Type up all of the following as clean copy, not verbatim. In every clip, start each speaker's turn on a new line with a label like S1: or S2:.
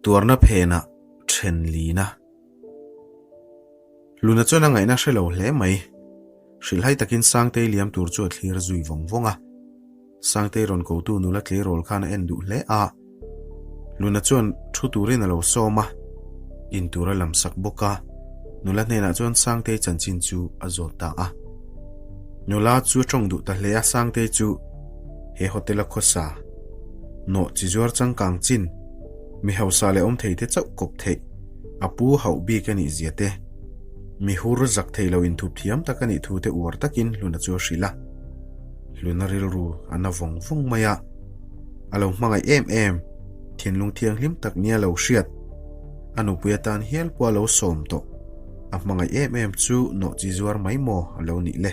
S1: Tuarna phenah then lina. Luna chuan a ngaihna hre lo hle mai. Hrilhhai takin Sangtei liam tur chu a thlir zui vawng vawng a. Sangtei rawn kotu nula tleirawl khan a en duh hle a. Luna chuan thu turin a lo sawm a, in tur a lam sak bawk a. Nula hnenah chuan Sangtei chanchin chu a zawt ta a. Nula chu a tawng duh ta hle a, Sangtei chu he hotel a khawsa nawh chi zuar changkang chin mi hausa leh awm thei te chauh kawp theih a pu hauh bik a nih zia te, mi hur zak thei lo inthup thiam tak a nih thu te uar takin Hluna chu a hrilh a. Hluna rilru a na vawng vawng mai a, a lo hmangaih em em, thinlung thianghlim tak nia lo hriat, a nupui atan hial pawh a lo sawm tawh, a hmangaih em em chu nawh chi zuar mai maw a lo nih le.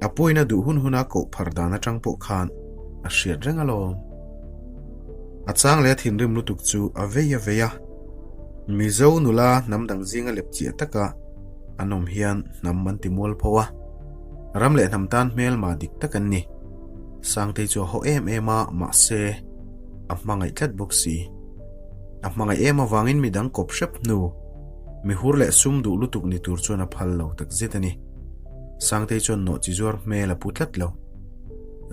S1: A pawina duh hun huna koh phar dan atang pawh khan a hriat reng alawm. A chang leh a thinrim lutuk chu a vei a vei a. Mizo nula hnam dang zinga lep chiah taka an awm hian hnam an ti mual pho a. Ram leh hnam tan hmelma dik tak an ni. Sangtei chu a haw em em a, mahse a hmangaih tlat bawk si. A hmangaih em avangin midang kawp hrep hnu, mi hur leh sum duh lutuk ni tur chuan a phal lo takzet a ni. Sangtei chuan nawh chi zuar hmel a pu tlat lo.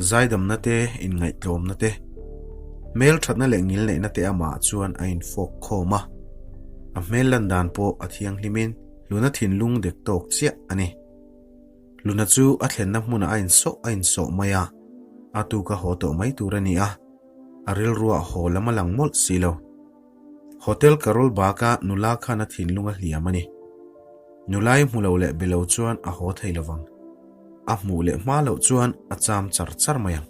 S1: Zaidamna te, inngaihtlawmna te, hmel thatna leh ngilneihna te amah chuan a infawk khawm a. A hmel lan dan pawh a thianghlimin Luna thinlung dek tawk chiah a ni. Luna chu a thlenna hmunah a insawh a insawh mai a, a tuka haw tawh mai tur a ni a, a rilruah haw lam a lang mawlh si lo. Hotel Karol Bagh-a nula khan a thinlung a hliam a ni. Nulai hmu lo leh be lo chuan a haw thei lo vang. A hmuh leh hma loh chuan a cham char char mai ang.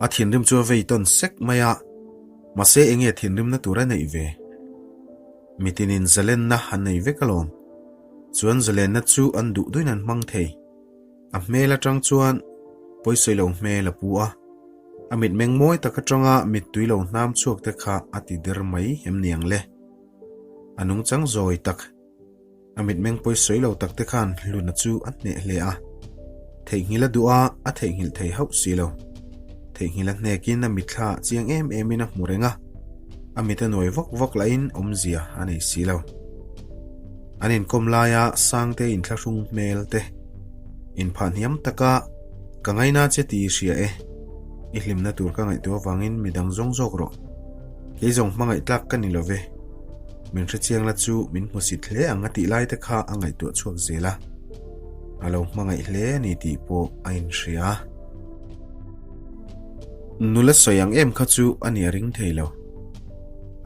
S1: A thinrim chu a vei tawn sek mai a, mahse enge thinrimna tur a neih ve? Mitinin zalenna an nei vek alawm. Chuan zalenna chu an duh duhin an hmang thei. A hmel atang chuan pawisawi lo hmel a pu a, a mitmeng mawi tak atanga mittui lo hnam chhuak te kha a ti der mai em ni ang le? A nungchang zawi tak, a mitmeng pawisawi lo tak te khan Hluna chu a hneh hle a. Theihnghilh a duh a, a theihnghilh thei hauh si lo. Theihnghilh a hnekin a mitthla chiang em emin a hmu reng a, a mit a nuai vak vak lahin awmzia a nei si lo. An inkawm laia Sangte inthlahrung hmel te inphah hniam taka ka ngaina che tih i hria e, i hlimna tur ka ngaihtuah avangin midang zawng zawk rawh. Kei zawng hmangaih tlak ka ni lo ve. Min hrechiang la chu min hmusit hle ang a tih lai te kha a ngaihtuah chhuak zel a. A lo hmangaih hle a ni tih pawh a inhria. Nula sawi ang em kha chu a ni a ring thei lo.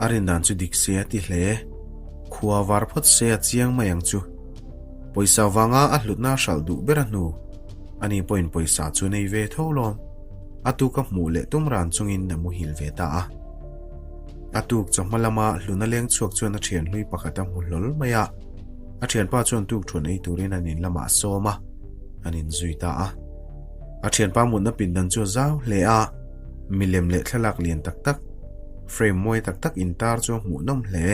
S1: A rin dan chu dik se a ti hle. Khua var phawt se a chiang mai ang chu. Pawisa vanga a hlutna a hralh duh ber a hnu. Ani pawhin pawisa chu nei ve tho lawm. A tuk a hmuh leh tum ran chungin a muhil ve ta a. A tuk chawhma lama hluna leng chhuak chuan a thian hlui pakhat a hmu hlawl mai a. A thianpa chuan tuk thuan ei turin an in lamah a sawm a, an inzui ta a. A thianpa mutna pindan chu a zau hle a, milem leh thlalak lian tak tak, frame mawi tak tak intar chu a hmuhnawm hle.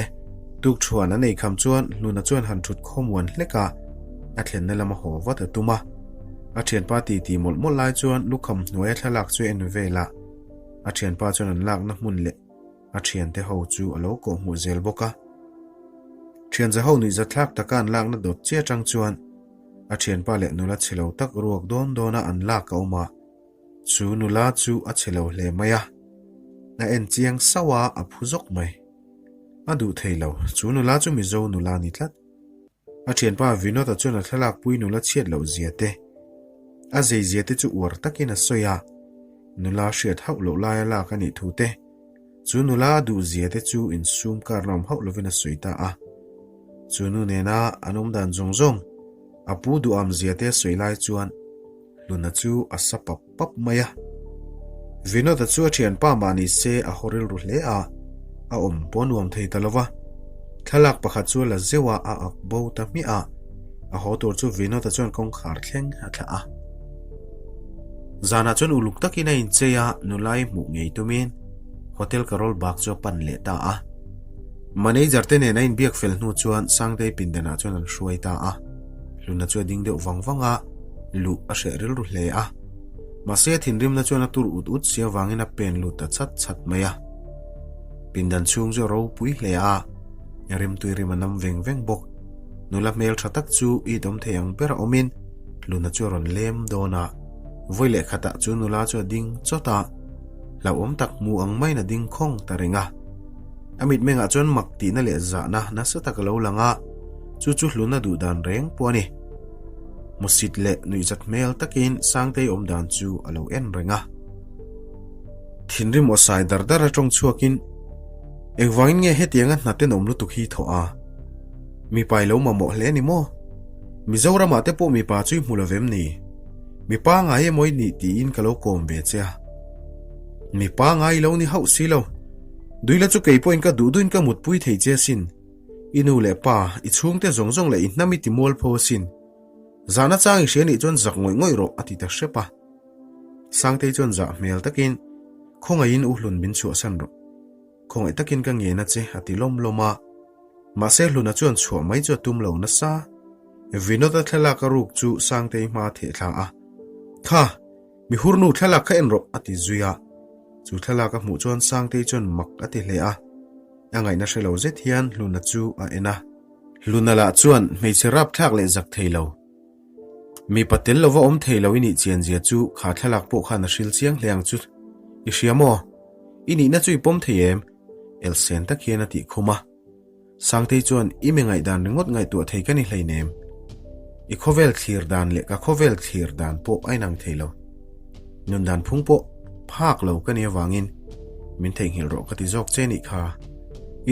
S1: Tuk thuan an ei kham chuan Hluna chuan han thut khawmuan hlek a, a thlenna lama haw vat a tum a. A thianpa titi mawlh mawlh lai chuan lukham hnuaia thlalak chu a en vel a, a thianpa chuan an lakna hmun leh a thiante ho chu a lo kawhhmuh zel bawk a. Thianza ho nuihzatthlak taka an lakna dawt chiah atang chuan a thianpa leh nula chhe lo tak ruak dawn dawna an lak a awm a, chu nula chu a chhe lo hle mai a, a en chiang sauh a, a phu zawk mai. A duh thei lo, chu nula chu Mizo nula a ni tlat. A thianpa Vinod-a chuan a thlalak pui nula chhiat loh zia te, a zei zia te chu uar takin a sawi a, nula hriat hauh loh laia lak a nih thu te, Chu nula a duh zia te chu insum kar la awm hauh lovin a sawi ta a. Chu nu nena an awm dan zawng zawng, a pu duham zia te a sawi lai chuan Hluna chu a sa pap pap mai a. Vinod-a chu a thianpa mah ni se a haw rilru hle a, a awm pawh a nuam thei ta lo va. Thlalak pakhat chu a la zeuh a, a ak bo ta hmiah a. A haw tur chu Vinod-a chuan kawngkhar thleng a thlah a. Zanah chuan uluk takin a inchei a, nulai hmuh ngei tumin Hotel Karol Bagh chu a pan leh ta a. Manager te nen a inbiak fel hnu chuan Sangtei pindanah chuan an hruai ta a. Hluna chu a ding deuh vang vang a, luh a hreh rilru hle a. Mahse a thinrimna chuan a tur ut ut si avangin a pen lut ta chat chat mai a. Pindan chhung chu a ropui hle a, rimtui rim a nam veng veng bawk. Nula hmel tha tak chu it awm thei ang ber a awmin Hluna chu a rawn lem dawn a. Vawi leh khatah chu nula chu a ding chawt a, hlauhawm tak hmu ang maiin a ding khawng ta reng a. A mitmengah chuan mak tihna leh zahna nasa tak a lo lang a, chu chu Hluna duh dan reng pawh a ni. Hmusit leh nuihzat hmel takin Sangtei awm dan chu a lo en reng a. Thinrim aw sai dar dar a tawng chhuakin, Engvangin nge hetianga hna tenawm lutuk hi thawh a? Mipa i lo mamawh hle ni maw? Mizoramah te pawh mipa chu i hmu lo vem ni? Mipa ngai emaw i nih tiin ka lo kawm ve che a. Mipa ngai i lo ni hauh si lo. Duila chu kei pawhin ka duh duhin ka mutpui thei che asin. I nu leh pa, i chhungte zawng zawng leh i hnam i ti mualpho asin. Zahna chang i hria nih chuan zak ngawih ngawih rawh a ti ta hrep a. Sangtei chuan zah hmel takin, Khawngaihin u Hlun min chhuahsan rawh. Khawngaih takin ka ngen a che a ti lawm lawm a. Mahse Hluna chuan chhuah mai chu a tum lo nasa. Vinod-a thlalak a ruk chu Sangtei hma a theh thla a. Kha! Mi hurnu thlalak kha en rawh a ti zui a. Chu thlalak a hmuh chuan Sangtei chuan mak a ti hle a. A ngaihna hre lo zet hian Hluna chu a en a. Hluna lah chuan hmeichhe rapthlak leh zak thei lo. Mipa tel lova awm thei lo i nih chian zia chu kha thlalak pawh khan a hril chiang hle ang chu. I hria maw? I nihna chu i pawm thei em? Elsen tak hian a tih khum a. Sangtei chuan i mi ngaihdan ringawt ngaihtuah thei ka ni hleinem. I khawvel thlir dan leh ka khawvel thlir dan pawh a inang thei lo. Nun dan phung pawh phak lo ka nih avangin min theihnghilh rawh ka ti zawk che nih kha.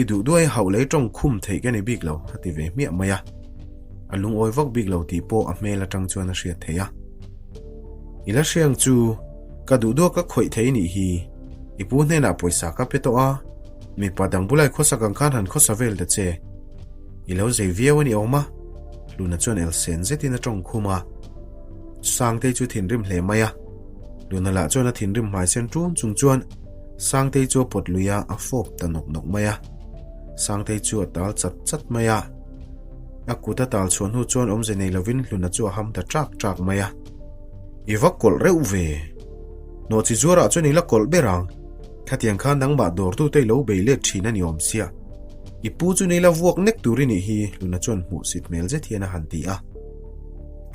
S1: I duh duai hauh lei tawng khum theih ka ni bik lo a ti ve hmiah mai a. A lungawi vak bik lo tih pawh a hmel atang chuan a hriat theih a. I la hriang chu ka duh duak ka khawih thei nih hi. I pu hnenah pawisa ka pe tawh a, mipa dang bulai khawsak ang khan han khawsa vel ta che. I lo zei viau a ni awm a, Hluna chuan elsen zetin a tawng khum a. Sangtei chu thinrim hle mai a. Hluna lah chuan a thinrim hmai sen ṭun chung chuan Sangtei chu a pawt lui a, a fawp ta nawk nawk mai a. Sangtei chu a tal chat chat mai a. A kut a tal chhuah hnu chuan awmze nei lovin Hluna chu a ham ta ṭak ṭak mai a. I va kawlh reuh ve. Nawhchi zuarah chuan i la kawlh ber ang. Khatiang khan nangmah dawrtute i lo bei let ṭhin a ni awm sia. I pu chu ni la vuak nek tur i nih hi, Hluna chuan hmuhsit hmel zet hian a han ti a.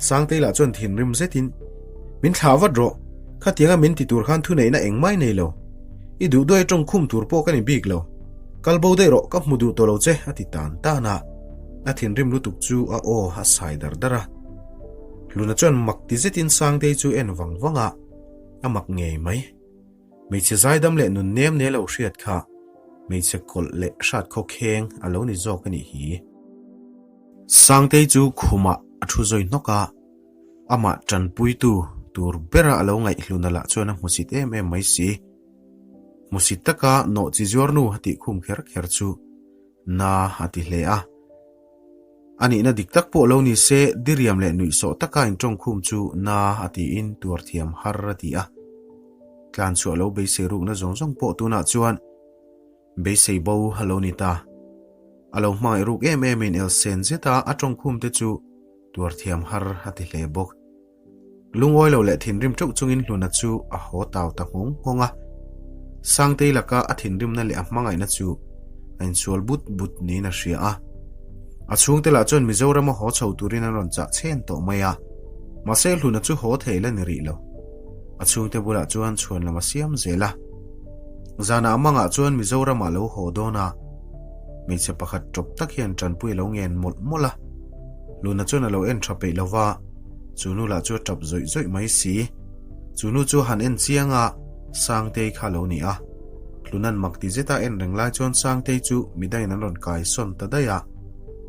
S1: Sangtei lah chuan thinrim zetin, Min thlah vat rawh, khatianga min ti tur khan thuneihna engmah i nei lo. I duh duai tawng khum tur pawh ka ni bik lo. Kal bo daih rawh, ka hmu duh tawh lo che, a ti tan tan a. A thinrim lutuk chu a aw a sai dar dar a. Hluna chuan mak ti zetin Sangtei chu en vang vang a, a mak ngei mai. Hmeichhe zaidam leh nun nem ne lo hriat kha hmeichhe kawlh leh hrat khawkheng a lo ni zawk a nih hi. Sangtei chu khumah a thu zawi hnawk a, amah tanpuitu tur bera a lo ngaihhluna lah chuan a hmusit em em mai si. Hmusit taka nawh chi zuarnu a tih khum kher kher chu na a ti hle a. A nihna dik tak pawh lo ni se, diriam leh nuihsawh taka intawngkhum chu na a tiin tuar thiam har a ti a. Tlan chhuah lo beisei rukna zawng zawng pawh tunah chuan beisei bo a lo ni ta. A lo hmangaih ruk em emin elsen zeta a tawngkhum te chu tuar thiam har a ti hle bawk. Lungawi lo leh thinrim teuh chungin Hluna chu a haw tau ta nghawng nghawng a. Sangtei laka a thinrimna leh a hmangaihna chu a insual but but niin a hria a. A chhungte lah chuan Mizorama haw chho turin an rawn chah chhen tawh mai a. Mahse Hluna chu haw thei la ni rih lo. A chhungte bulah chuan chhuan lam a siam zel a. Zanah a mangah chuan Mizoramah lo haw dawn a. Hmeichhe pakhat tawp tak hian tanpui a lo ngen mawlh mawlh a. Hluna chuan a lo en tha peih lo va. Chu nu lah chu a tap zawih zawih mai si. Chu nu chu han en chiang a, Sangtei kha a lo ni a. Hlunan mak ti zeta en reng lai chuan Sangtei chu midangin an rawn kai sawn ta daih a.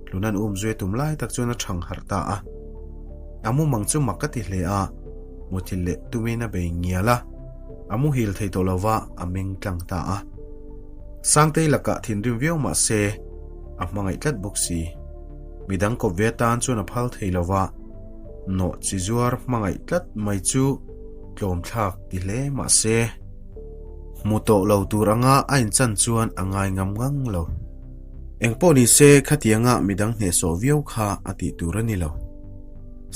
S1: Hlunan um zui a tum lai tak chuan a thang harh ta a. A mumang chu mak ka ti hle a, muthilh leh tumin a bei ngial a. A muhil thei tawh lova a meng tlang ta a. Sangtei lakah thinrim viau mah se, a hmangaih tlat bawk si. Midang kawp ve atan chuan a phal thei lo va, nawh chi zuar hmangaih tlat mai chu tlawmthlak ti hle mah se, hmu tawh lo tur anga a inchan chuan a ngai ngam ngang lo. Engpawh ni se, khatianga midang hnehsawh viau kha a tih tur a ni lo.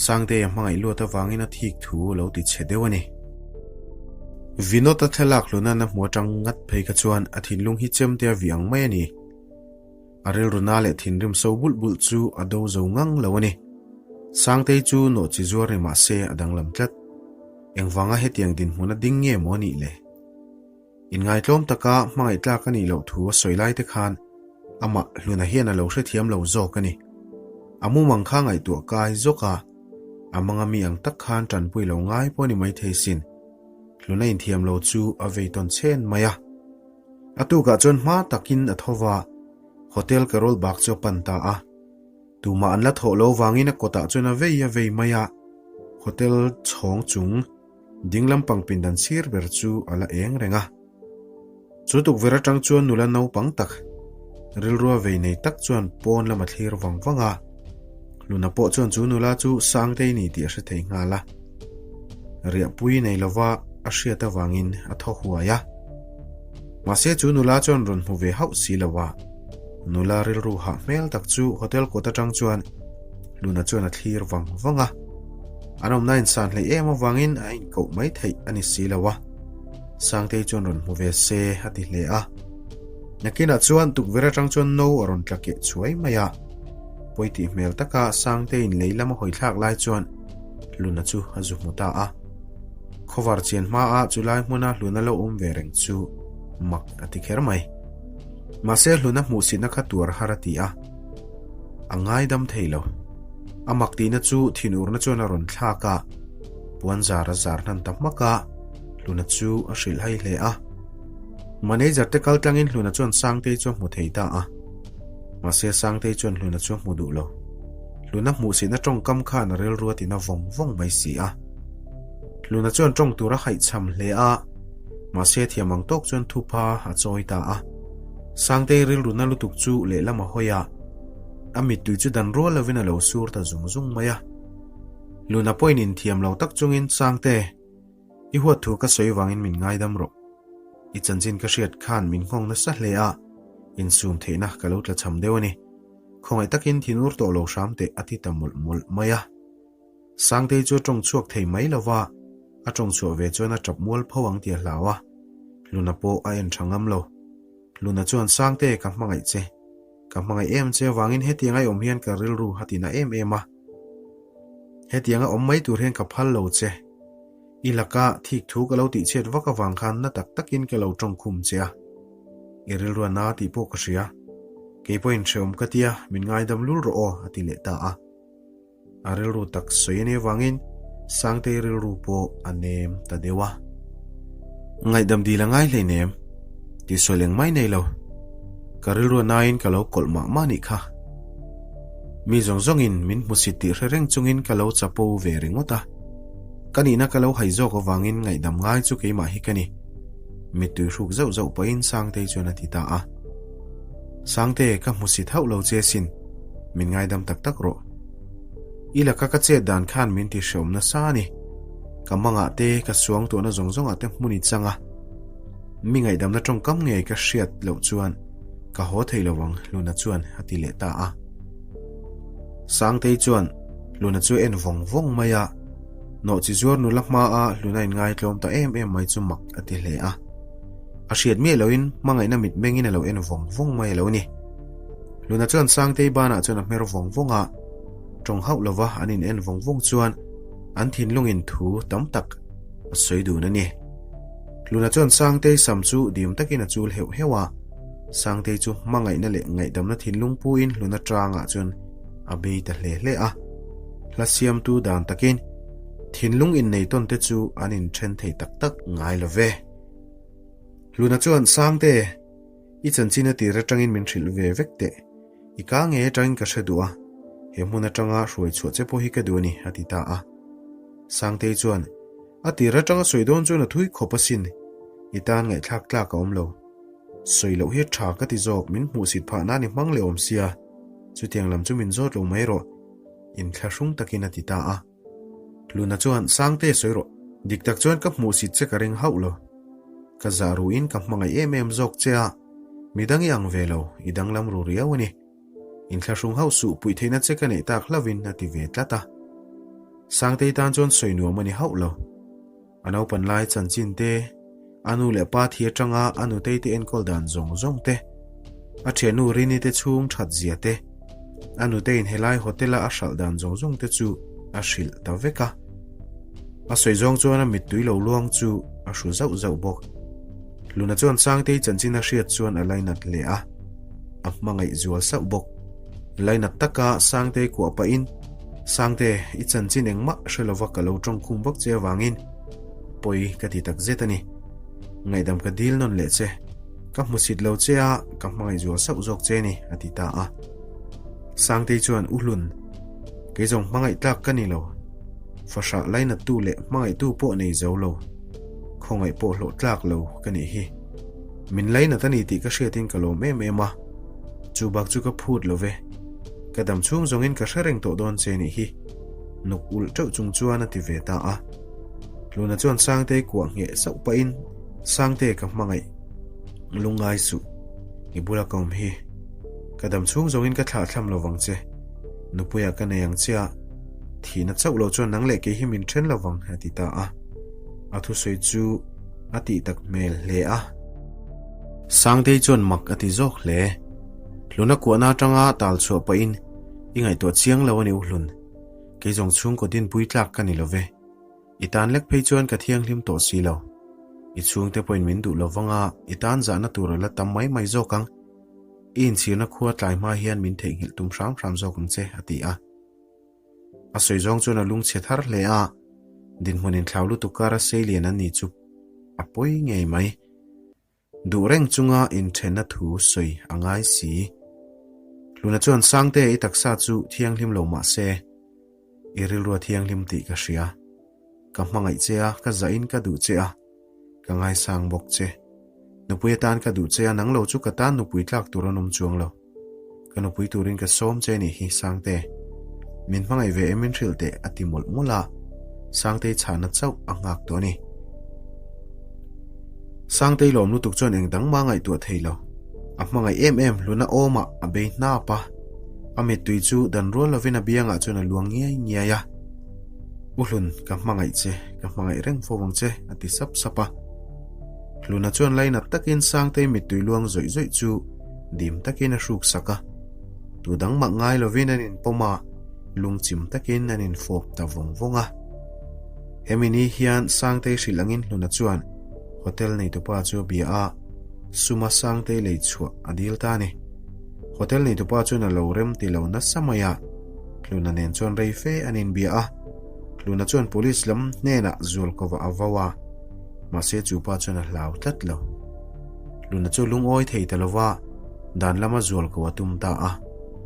S1: Sangtei a hmangaih luat avangin a thik thu a lo ti chhe deuh a ni. Vinod-a thlalak hluna na hmu atang ngat phei kha chuan a thinlung hi chemte a vih ang mai a ni. A rilru na leh thinrim so bulh bulh chu a do zo ngang lo a ni. Sangtei chu nawh chi zuar ni mah se a danglam tlat. Engvanga hetiang dinhmun a ding nge maw a nih le? Inngaitlawm taka hmangaih tlak a nih loh thu a sawi lai te khan amah Hluna hian a lo hrethiam lo zawk a ni. A mumang kha ngaihtuah kai zawk a, a manga mi ang tak khan tanpui lo ngai pawh a ni maithei sin. Hluna inthiam lo chu a vei tawn chhen mai a. A tukah chuan hma takin a tho va, Hotel Karol Bagh chu a pan ta a. Tumah an la thawh lo vangin a kawtah chuan a vei a vei mai a, Hotel chhawng chung ding lampang pindan sir ber chu a la eng reng a. Chu tukverh atang chuan nula naupang tak, rilrua vei nei tak chuan pawn lam a thlir vang vang a. Luna pawh chuan chu nula chu Sangtei ni tih a hre thei nghal a. Riahpui nei lova a hriat avangin a thaw huai a. Mahse chu nula chuan rawn hmu ve hauh si lo a. Nula rilru hah hmel tak chu hotel kawt atang chuan Luna chuan a thlir vang vang a. An awmna insan hleih em avangin a inkoh mai theih a ni si lo a. Sangtei chuan rawn hmu ve se a ti hle a. Nakinah chuan tukverh atang chuan no a rawn tla keh chhuai mai a. Pawi tih hmel taka Sangteiin lei lama hawi thlak lai chuan Hluna chu a zu hmu ta a. Khawvar chian hmaa chulai hmuna Hluna lo awm ve reng chu mak a ti kher mai. Mahse Hluna hmuhsitna kha tuar har a ti a, a ngaidam thei lo. A mak tihna chu thinurna chuan a rawn thlak a, puan zar a zar hnan ta hmak a, Hluna chu a hrilh hai hle a. Manager te kal tlangin Hluna chuan Sangtei chu a hmu thei ta a. Mahse Sangtei chuan Hluna chu a hmu duh lo. Hluna hmuhsitna tawngkam khan a rilru a tina vawng vawng mai si a. Hluna chuan tawng tur a haihchham hle a, mahse thiam ang tawk chuan thupa a chawi ta a. Sangtei rilru na lutuk chu lehlam a hawi a, a mittui chu dan rual lovin a lo sur ta zung zung mai a. Hluna pawhin inthiam lo tak chungin Sangte, i huat thu ka sawi vangin min ngaidam rawh. I chanchin ka hriat khan min nghawng nasa hle a, insum theihna ka lo tlachham deuh a ni. Khawngaih takin thinur tawh lo hram teh a ti ta mawlh mawlh mai a. Sangtei chu a tawng chhuak thei mai lo va, a tawng chhuah ve chuan a tap mual pho ang tih a hlau a. Hluna pawh a en tha ngam lo. Hluna chuan Sangte ka hmangaih che. Ka hmangaih em che avangin hetiang a i awm hian ka rilru a tina em em a. Hetiang a awm mai tur hian ka phal lo che. I laka thik thu ka lo tihchhiat vak avang khan na tak takin ka lo tawng khum che a. I rilru a na tih pawh ka hria. Kei pawhin hrehawm ka tia, min ngaidam lul rawh aw, a ti leh ta a. A rilru tak sawi a nih avangin Sangtei rilru pawh a nem ta deuh a. Ngaihdam dil a ngai hleinem, tih sawi leng mai nei lo. Ka rilru a nain ka lo kawlh mah mah nih kha. Mi zawng zawngin min hmusit tih hre reng chungin ka lo chapo ve ringawt a. Ka nihna ka lo hai zawk avangin ngaihdam ngai chu keimah hi ka ni. Mittui hruk zauh zauh pahin Sangtei chuan a ti ta a. Sangte, ka hmusit hauh lo che sin, min ngaidam tak tak rawh. I laka ka chet dan khan min ti hreawm nasa a ni. Ka mangah te, ka suang tuahna zawng zawngah te hmun i chang a. Mi ngaihdamna tawngkam ngei ka hriat loh chuan ka haw thei lo ang, Hluna chuan a ti leh ta a. Sangtei chuan Hluna chu en vawng vawng mai a, nawhchi zuar nula hmaa Hluna inngai tlawm ta em em mai chu mak a ti hle a. A hriat miah loin hmangaihna mitmengin a lo en vawng vawng mai a lo ni. Hluna chuan Sangtei banah chuan a hmer vawng vawng a, tawng hauh lova an in en vawng vawng chuan an thinlungin thu tam tak a sawi dun a ni. Hluna chuan Sangtei sam chu dim takin a chul heuh heuh a, Sangtei chu hmangaihna leh ngaihdamna thinlung puin Hluna tangah chuan a bei ta hle hle a. Hla siamtu dan takin thinlung innei tawn te chu an inthen thei tak tak ngai lo ve. Hluna chuan Sangte, i chanchin a tir atangin min hrilh ve vek teh. I ka ngei atangin ka hre duh a, he hmun atanga hruai chhuah che pawh hi ka duh a ni, a ti ta a. Sangtei chuan, A tir atanga sawi dawn chuan a thui khawp asin, i tan ngaihthlak tlak a awm lo. Sawi loh hi a tha ka ti zawk, min hmuhsit phah nan i hmang leh awm sia, chutiang lam chu min zawt lo mai rawh, inthlahrung takin a ti ta a. Hluna chuan, Sangte sawi rawh, dik tak chuan ka hmuhsit che ka ring hauh lo. Ka zah ruin ka hmangaih em em zawk che a, midang i ang ve lo, i danglam ru riau a ni. Inthlahrung hauh suh puih theihna che ka neih tak hlauhin a ti ve tlat a. Sangtei tan chuan sawi nuam a ni hauh lo. A naupan lai chanchin te. A nu leh pa thi atanga a nutei te enkawl dan zawng zawng te, a thiannu Rini te chhung that zia te, a nuteiin helai hotel a a hralh dan zawng zawng te chu a hrilh ta vek a. A sawi zawng chuan a mittui lo luang chu a hru zauh zauh bawk. Hluna chuan Sangtei chanchin a hriat chuan a lainat hle a, a hmangaih zual sauh bawk. Lainat taka Sangtei kuah pahin, Sangte, i chanchin engmah hre lova ka lo tawngkhum vak che avangin pawi ka ti tak zet a ni. Ngaihdam ka dil nawn leh che. Ka hmusit lo che a, ka hmangaih zual sauh zawk che ni, a ti ta a. Sangtei chuan U Hlun, kei zawng hmangaih tlak ka ni lo. Fahrah lainattu leh hmangaihtu pawh nei zo lo. Khawngaih pawh hlawh tlak lo ka nih hi. Min lainat a ni tih ka hriatin ka lawm em em a. Chu bak chu ka phut lo ve. Ka dam chhung zawngin ka hre reng tawh dawn che nih hi. Nuk ulh teuh chung chuan a ti ve ta a. Hluna chuan Sangtei kuah ngheh sauh pahin, Sangte ka hmangaih. Lungngai suh. I bula ka awm hi. Ka dam chhung zawngin ka thlah thlam lo vang che. Nupuiah ka nei ang che a. Thihna chauh lo chuan nang leh kei hi min then lo vang, a ti ta a. A thusawi chu a tih tak hmel hle a. Sangtei chuan mak a ti zawk hle. Hluna kuahna atanga tal chhuah pahin, I ngaihtuah chiang lo a ni U Hlun. Kei zawng chhungkaw dinpui tlak ka ni lo ve. I tan lek phei chuan ka thianghlim tawh si lo. I chhungte pawhin min duh lo vang a, i tan zahna tur a la tam mai mai zawk ang. I inchhirna khua tlai hma hian min theihnghilh tum hram hram zawk ang che, a ti a. A sawi zawng chuan a lungchhe thar hle a, dinhmun inthlau lutuk kara seilian an ni chu a pawi ngei mai. Duh reng chunga inthenna thu sawi a ngai si. Hluna chuan Sangte i taksa chu thianghlim lo mah se, i rilrua thianghlim tih ka hria. Ka hmangaih che a, ka zahin ka duh che a, ka ngaisang bawk che. Nupui atan ka duh che a, nang lo chu ka tan nupui tlak tur an awm chuang lo. Ka nupui turin ka sawm che nih hi Sangte. Min hmangaih ve em min hrilh teh a ti mawlh mawlh a, Sangtei chhahna chauh a nghak tawh a ni. Sangtei lawm lutuk chuan eng dang mah ngaihtuah thei lo. A hmangaih em em hluna awmah a bei hnap a, a mittui chu dan rual lovin a biangah chuan a luang ngiai ngiai a. U Hlun, ka hmangaih che, ka hmangaih reng fo vang che a ti sap sap a. Hluna chuan lainat takin Sangtei mittui luang zawih zawih chu dim takin a hruk sak a, tu dang mah ngai lovin an inpawm a, lungchim takin an infawp ta vawng vawng a. Hemi ni hian Sangtei hrilh angin Hluna chuan hotel neitupa chu a bia a, suma Sangtei lei chhuah a dil ta a ni. Hotel neitupa chuan a lo rem ti lo nasa mai a, Hluna nen chuan rei fe an inbia a, Hluna chuan police lam hnenah zualkawvah a vau a, mahse chu pa chuan a hlau tlat lo. Luna chu lungawi thei ta lova, dan lama zual ko a tum ta a.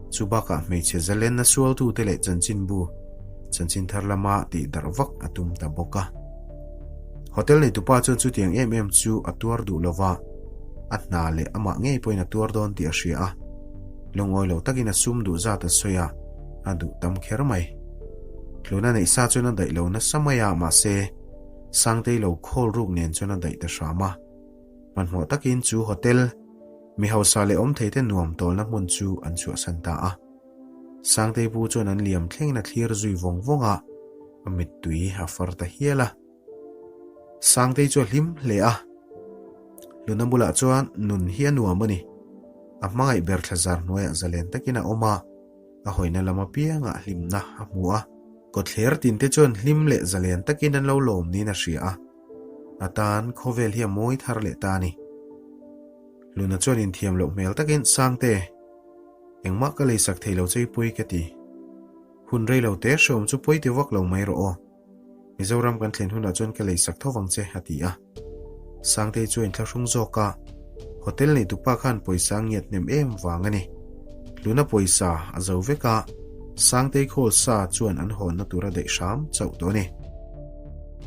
S1: Chu bakah hmeichhe zalenna sualtute leh chanchinbu, chanchin thar lama tih darh vak a tum ta bawk a. Hotel neitupa chuan chutiang em em chu a tuar duh lova, a hna leh amah ngei pawhin a tuar dawn tih a hria a. Lungawi lo takin a sum duh zat a sawi a, a duh tam kher mai. Hluna neih sa chuan a daih lo nasa mai a, mahse, Sangtei lo khawl ruk nen chuan a daih ta hram a. Hmanhmawh takin chu hotel, mi hausa leh awm theite nuam tawlna hmun chu an chhuahsan ta a. Sangtei pu chuan an liam thlengin a thlir zui vawng vawng a, a mittui a far ta hial a. Sangtei chu a hlim hle a, Luna bulah chuan nun hi a nuam a ni. A hmangaih ber thla zar hnuaiah zalen takin a awm a, a hawina lam apiangah hlimna a hmu a. Kawtthler tinte chuan hlim leh zalen takin an lo lawm niin a hria a. A tan khawvel hi a mawi thar leh ta a ni. Luna chuan inthiam loh hmel takin, Sangte, engmah ka leisak thei lo che i pawi ka ti. Hun rei lo te hreawm chu pawi ti vak lo mai rawh aw. Mizoram kan thlen hunah chuan ka leisak tho vang che, a ti a. Sangtei chu a inthlahrung zawk a, Hotel neitupa khan pawisa a ngiat hnem em vang a ni. Luna pawisa a zo vek a, Sangtei khawl sa chuan an hawnna tur a daih hram chauh tawh a ni.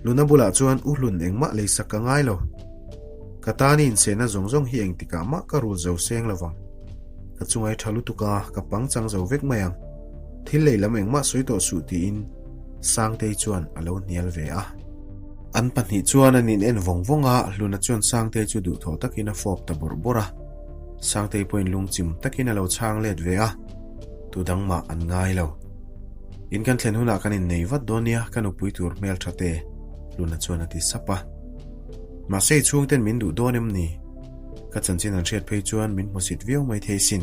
S1: Luna bulah chuan U Hlun engmah leisak ka ngai lo. Ka tan i insehna zawng zawng hi engtikah mah ka rul zo seng lo vang. Ka chungai tha lutuk a, ka pangchang zo vek mai ang. Thil lei lam engmah sawi tawh suh tiin Sangtei chuan a lo hnial ve a. An pahnih chuan an in en vawng vawng a, Hluna chuan Sangtei chu duhthawh takin a fawp ta bawrh bawrh a. Sangtei pawhin lungchim takin a lo chhang let ve a, tu dang mah an ngai lo. In kan thlen hunah kan innei vat dawn nia ka nupui tur hmeltha te, Hluna chuan a ti sap a. Mahse i chhungten min duh dawn em ni? Ka chanchin an hriat phei chuan min hmusit viau mai thei sin.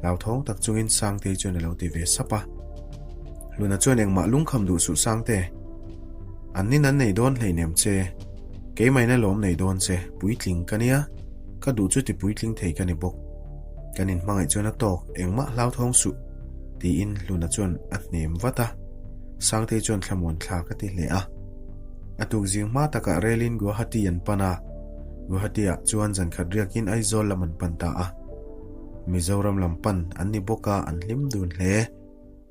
S1: Hlauthawng tak chungin Sangtei chuan a lo ti ve sap a. Hluna chuan engmah lungkham duh suh Sangte. An nin an nei dawn hleinem che. Keimain a lawm nei dawn che, puitling ka nia. Ka duh chu ti puitling thei ka ni bawk. Kan inhmangaih chuan a tawk, engmah hlauthawng suh, tiin Hluna chuan a hnem vat a. Sangtei chuan thlamuan thlak a ti hle a. A tuk zing hma takah relin Guwahati an pan a, Guwahati-ah chuan zankhat riakin Aizawl lam an pan ta a. Mizoram lam pan an ni bawk a, an hlim dun hle.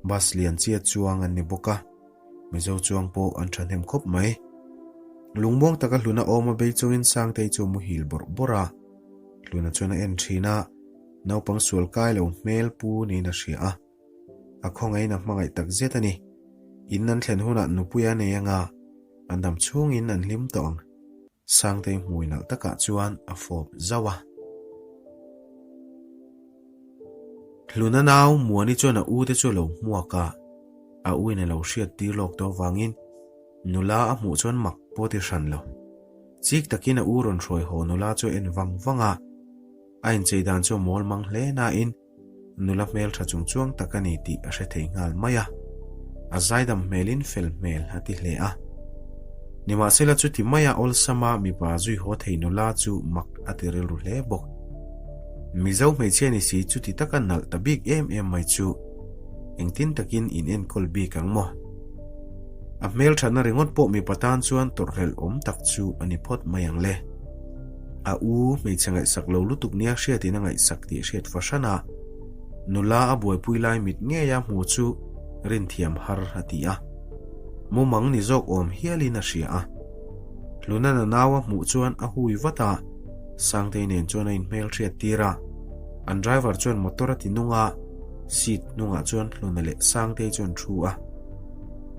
S1: Bus lian chiat chuang an ni bawk a, Mizo chuang pawh an thahnem khawp mai. Lungmuang taka hluna awm a bei chungin Sangtei chu a muhil bawrh bawrh a. Hluna chuan a en thin a, naupang sual kai lo hmel pu niin a hria a. A khawngaihin a hmangaih tak zet a ni. In an thlen hunah nupui a nei anga an dam chhungin an hlim tawh ang. Sangtei hmui nalh takah chuan a fawp zauh a. Hluna nau Muani chuan a u te chu a lo hmuak a, a u in a lo hriat tir lawk tawh avangin nula a hmuh chuan mak pawh ti hran lo. Chik takin a u rawn hruai haw nula chu a en vang vang a, a inchei dan chu a mawl mang hle nain Nula hmeltha chung chuang tak a ni tih a hre thei nghal mai a, a zaidam hmelin fel hmel a ti hle a. Nimahsela chuti maia awlsama mipa zui haw thei nula chu mak a ti rilru hle bawk. Mizo hmeichhia ni si chuti taka nalh ta bik em em mai chu engtin takin in enkawl bik ang maw? A hmelthatna ringawt pawh mipa tan chuan tawrhhlelh awm tak chu a ni phawt mai ang le. A u hmeichhe ngaihsak lo lutuk nia hriatin a ngaihsak tih hriat fahran a, nula a buaipui lai mit ngeia hmu chu rinthiam har a ti a. Mumang ni zawk awm hialin a hria a. Hlunana nau a hmuh chuan a hui vat a, Sangtei nen chuan a inhmel hriat tir a. An driver chuan motor a ti nung a, seat hnungah chuan Hluna leh Sangtei chuan thu a.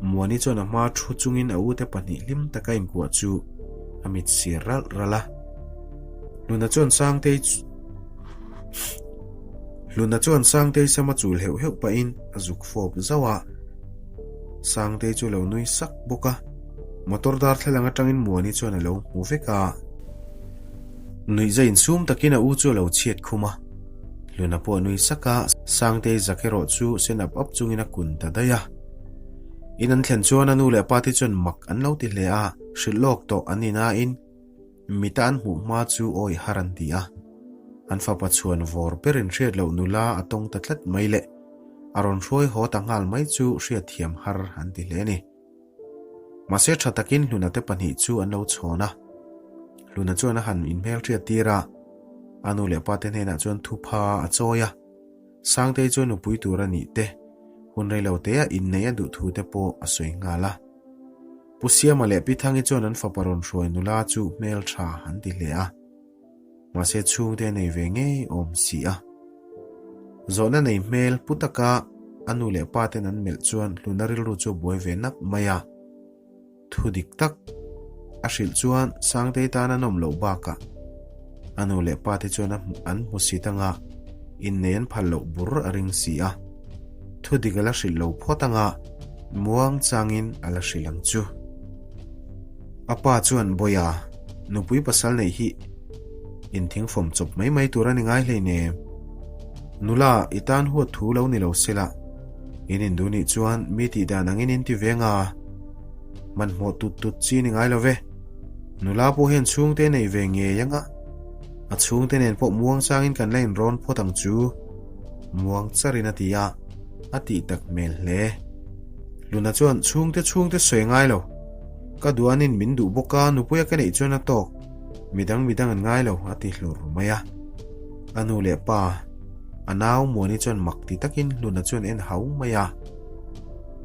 S1: Muani chuan a hma thu chungin a ute pahnih hlim taka inkuah chu a mit sir ralh ralh a. Hluna chuan Sangtei Hluna chuan Sangtei sama chul heuh heuh pahin a zuk fawp zauh a. Sangtei chu a lo nui sak bawk a. Motor darthlalang atangin Muani chuan a lo hmu vek a. Nuihza insum takin a u chu a lo chhiat khum a. Hluna pawh a nui sak a, Sangtei zak erawh chu sen ap ap chungin a kun ta daih a. In an thlen chuan a nu leh a pa te chuan mak an lo ti hle a, hrilh lawk tawh an ni nain mita an hmuh hma chu awih har an ti a. An fapa chhuan vawr berin hriat loh nula a tawng ta tlat mai leh a rawn hruai haw ta nghal mai chu hriatthiam har an ti hle a ni. Mahse tha takin Hluna te pahnih chu an lo chhawn a. Hluna chuan a han inhmelhriat tir a, a nu leh pa te hnenah chuan thupha a chawi a. Sangtei chuan nupui tur a nih te, hun reilo teah inneih a duh thu te pawh a sawi nghal a. Pu Siama leh Pi Thangi chuan an fapa rawn hruai nula chu hmeltha an ti hle a. Mahse chhungte a nei ve ngei awm si a. Zawhna nei hmel pu taka a nu leh pa ten an melh chuan Hluna rilru chu a buai ve nak mai a. Thu dik tak a hrilh chuan Sangtei tan a nawm loh bakah a nu leh pa te chuan an hmu si tanga innei an phal loh bur a ring si a. Thu dik a la hrilh lo phawt anga muang changin a la hrilh ang chu. A pa chuan Bawiha nupui pasal neih hi inthingfawm chawp mai mai tur a ni ngai hleinem. Nula i tan huat thu lo ni lo sela. In induh nih chuan mi tih dan angin in ti ve nga. Hmanhmawh tut tut chi ni ngai lo ve. Nula pawh hian chhungte nei ve ngei anga. A chhungte nen pawh muang changin kan la inrawn phawt ang chu. Muang charin a ti a, a tih tak hmel hle. Luna chuan chhungte chhungte sawi ngai lo. Ka duanin min duh bawk a, nupuia ka neih chuan a tawk. Midang midang an ngai lo a ti hlur mai a. A nu leh pa. A nau Muani chuan mak ti takin Hluna chuan en hau mai a.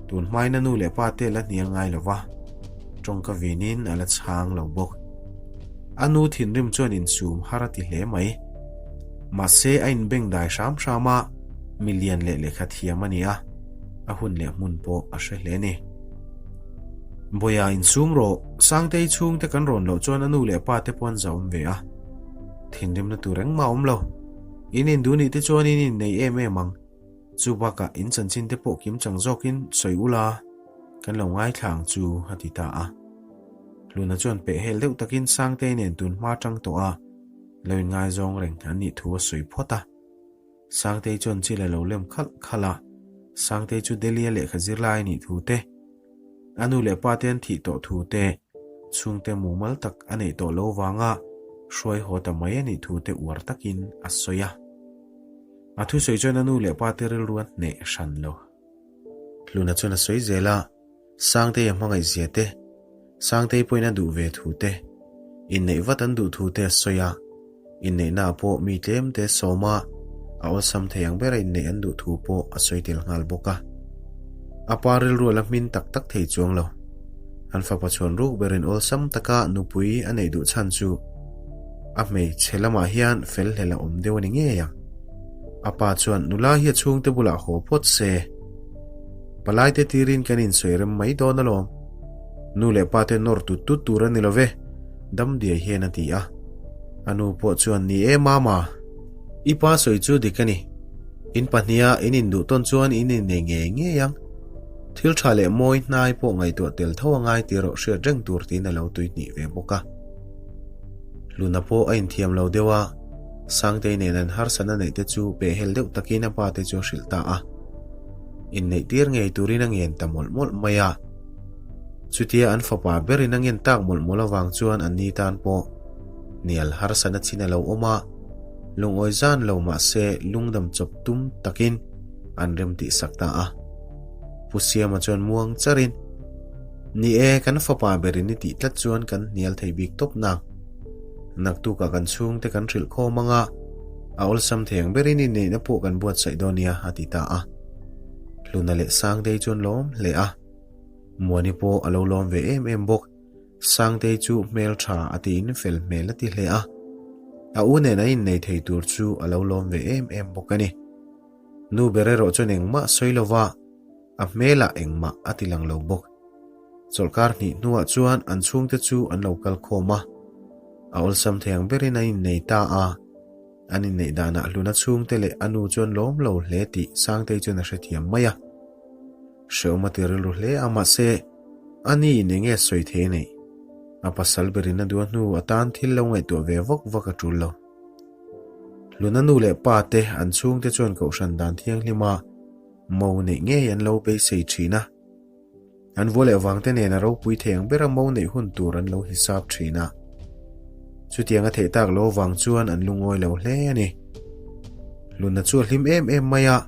S1: Tun hmain a nu leh pa te la hnial ngai lo va, tawngka vinin a la chhang lo bawk. A nu thinrim chuan insum har a ti hle mai. Mahse a inbeng dai hram hram a, milian leh lehkha thiam a ni a, a hun leh hmun pawh a hre hle a ni. Bawiha insum rawh, Sangtei chhungte kan rawn loh chuan a nu leh pa te pawh an zahawm ve a, thinrimna tur engmah a awm lo. In induh nih te chuan in innei em em ang. Chu bakah in chanchin te pawh kim chang zawkin sawi ula, kan lo ngaithla ang chu a ti ta a. Hluna chuan pehhel deuh takin Sangtei nen tun hma tang tawh a lo inngaizawng reng an nih thu a sawi phawt a. Sangtei chuan chil a lo lem khalh khalh a, Sangtei chu Delhi-a lehkha zirlai a nih thu te, a nu leh pa te an thih tawh thu te, chhungte mumal tak a neih tawh lo vanga hruai haw ta mai a nih thu te uar takin a sawi a. A thusawi chuan a nu leh pa te rilru a hneh hran lo. Hluna chuan a sawi zel a, Sangtei a hmangaih zia te, Sangtei pawhin a duh ve thu te, inneih vat an duh thu te a sawi a, inneihnaah pawh mi tlem te sawm a, a awlsam thei ang bera inneih an duh thu pawh a sawi tel nghal bawk a. A pa rilru a la hmin tak tak thei chuang lo. An fapa chhuan ruk berin awlsam taka nupui a neih duh chhan chu a hmeichhe lamah hian fel hlel a awm deuh a ni ngei ang. A pa chuan nula hi a chhungte bulah haw phawt se. Palaite tirin kan insawi rem mai dawn alawm. Nu leh pa te nawr tut tut tur a ni lo ve, Damdiai hian a ti a. A nu pawh chuan ni e Mama, i pa sawi chu dik a ni. In pahniha in induh tawn chuan in innei ngei ngei ang. Thil tha leh mawi hnai pawh ngaihtuah tel tho a ngai tih erawh hriat reng tur tiin a lo tuihnih ve bawk a. Luna pawh a inthiam lo deuh a, Sangtei nen an harsatna neih te chu pehhel deuh takin a pa te chu a hrilh ta a. Inneih tir ngei turin a ngen ta mawlh mawlh mai a. Chutia an fapa berin a ngen tak mawlh mawlh avang chuan an ni tan pawh hnial harsatna chin a lo awm a, lungawi zan lo mahse lungdam chawp tum takin an rem tih sak ta a. Pu Siama chuan muang charin, Ni e, kan fapa berin i tih tlat chuan kan hnial thei bik tawp nang. Naktukah kan chhungte kan hrilh khawm ang a, a awlsam thei ang berin inneihna pawh kan buatsaih dawn nia, a ti ta a. Hluna leh Sangtei chuan lawm hle a. Muani pawh a lo lawm ve em em bawk. Sangtei chu hmel tha a tiin fel hmel a ti hle a. A u nen an innei thei tur chu a lo lawm ve em em bawk a ni. Nu ber erawh chuan engmah sawi lova a hmelah engmah a ti lang lo bawk. Chawlhkar hnih hnuah chuan an chhungte chu an lo kal khawm a, a awlsam thei ang berin an innei ta a. An inneih danah Hluna chhungte leh a nu chuan lawm lo hle tih Sangtei chuan a hrethiam mai a. Hrehawm a ti rilru hle a, mahse, a ni in enge sawi thei a neih? A pasal berin a duh a hnu atan thil lo ngaihtuah ve vak vak a tul lo. Hluna nu leh pa te an chhungte chuan kohhran dan thianghlima mo neih ngei an lo beisei thin a. An vua leh vangte nen a ropui thei ang bera mo neih hun tur an lo hisap thin a. Chutiang a theih tak lo vang chuan an lungawi lo hle a ni. Hluna chu a hlim em em mai a,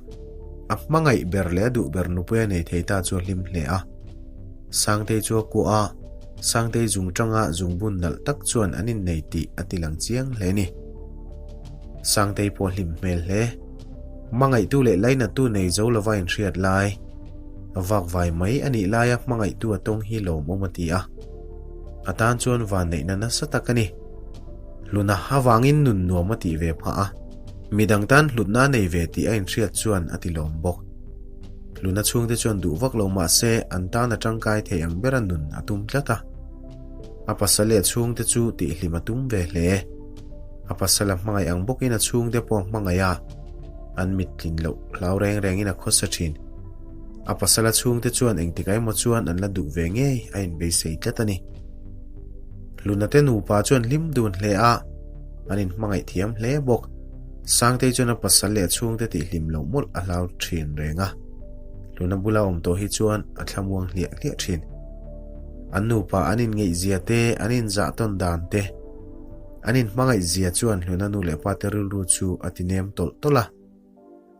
S1: a hmangaih ber leh a duh ber nupui a nei thei ta chu a hlim hle a. Sangtei chu a kuah a, Sangtei zung tanga zungbun nalh tak chuan an innei tih a ti lang chiang hle a ni. Sangtei pawh a hlim hmel hle. Hmangaihtu leh lainattu nei zo lova inhriat lai, vakvai mai a nih laia hmangaihtu a tawng hi lawmawm a ti a. A tan chuan vanneihna nasa tak a ni. Hluna avangin nun nuam a tih ve phah a, midang tan hlutna a nei ve tih a inhriat chuan a ti lawm bawk. Hluna chhungte chuan duh vak lo mah se an tan a tangkai thei ang bera nun a tum tlat a. A pasal leh a chhungte chu tihhlim a tum ve hle. A pasal a hmangaih ang bawkin a chhungte pawh a hmangaih a, an mit tlin loh hlau reng rengin a khawsa thin. A pasal a chhungte chuan engtikah emaw chuan an la duh ve ngei a inbeisei tlat a ni. Hluna te nupa chuan hlim dun hle a, an inhmangaih thiam hle bawk. Sangtei chuan a pasal leh a chhungte tihhlim loh mawlh a hlau thin reng a. Hluna bula awm tawh hi chuan a thlamuang hliah hliah thin. An nupa an inngeihzia te, an inzah tawn dan te, An inhmangaih zia chuan Hluna nu leh pate rilru chu a ti nem tawlh tawlh a,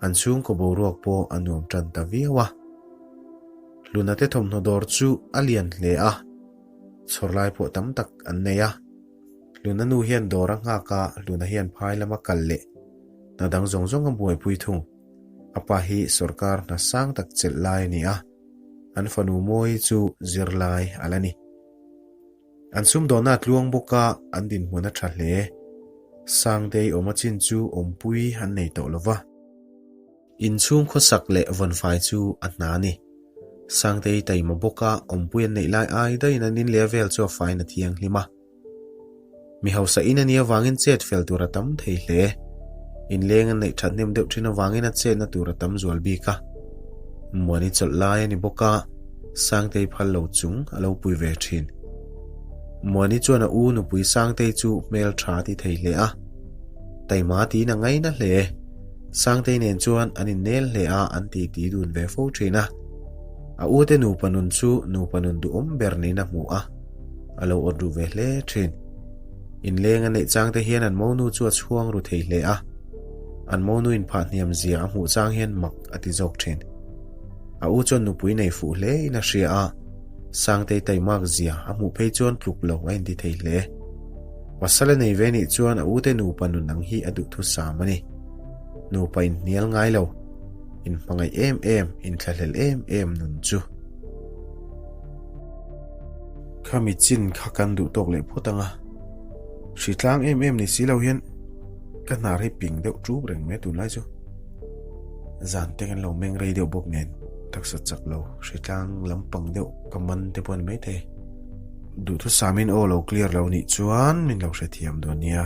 S1: an chhungkaw boruak pawh a nuam tan ta viau a. Hluna te thawmhnaw dawr chu a lian hle a, chhawr lai pawh tam tak an nei a. Hluna nu hian dawr a nghak a, Hluna hian phai lama kal leh hna dang zawng zawng a buaipui thung. A pa hi sawrkar hna sang tak chelh lai a ni a, an fanu Mawi chu zirlai a la ni. An sumdawnna a tluang bawk a, an dinhmun a tha hle. Sangtei awm a chin chu awmpui an nei tawh lo va. Inchhung khawsak leh vawnfai chu a hna a ni. Sangtei taima bawk a, awmpui an neih lai ai daihin an inleh vel chu a fain a thianghlim a. Mi hausa in a nih avangin chet fel tur a tam thei hle. Inleng an neih that hnem deuh thin avangin a chetna tur a tam zual bik a. Muani chawlh lai a ni bawk a, Sangtei phal lo chung a lo pui ve thin. Muani chuan a u nupui Sangtei chu hmel tha ti thei hle a, taima tiin a ngaina hle. Sangtei nen chuan an innel hle a, an titi dun ve fo thin a. A ute nupa nun chu nupa nun duhawm ber niin a hmu a, a lo awt ru ve hle thin. Inleng a neih chang te hian an monu chu a chhuang ru thei hle a, an monu inphah hniam zia a hmuh chang hian mak a ti zawk thin. A u chuan nupui nei fuh hle in a hria a, Sangtei taimak zia a hmuh phei chuan tluk lo a inti thei hle. Pasal a nei ve nih chuan a ute nupa nun ang hi a duhthusam a ni. Nupa inhnial ngai lo, inhmangaih em em, inthlahlel em em nun chu. Khami chin kha kan duh tawk leh phawt ang a, hritlang em em ni si lo hian ka hnar hi ping deuh ṭup reng mai tunlai chu. Zan te kan lo meng rei deuh bawk nen taksa chak lo hritlang lampang deuh ka man te pawh a ni maithei. Duhthusamin aw lo clear lo nih chuan min lo hrethiam dawn nia.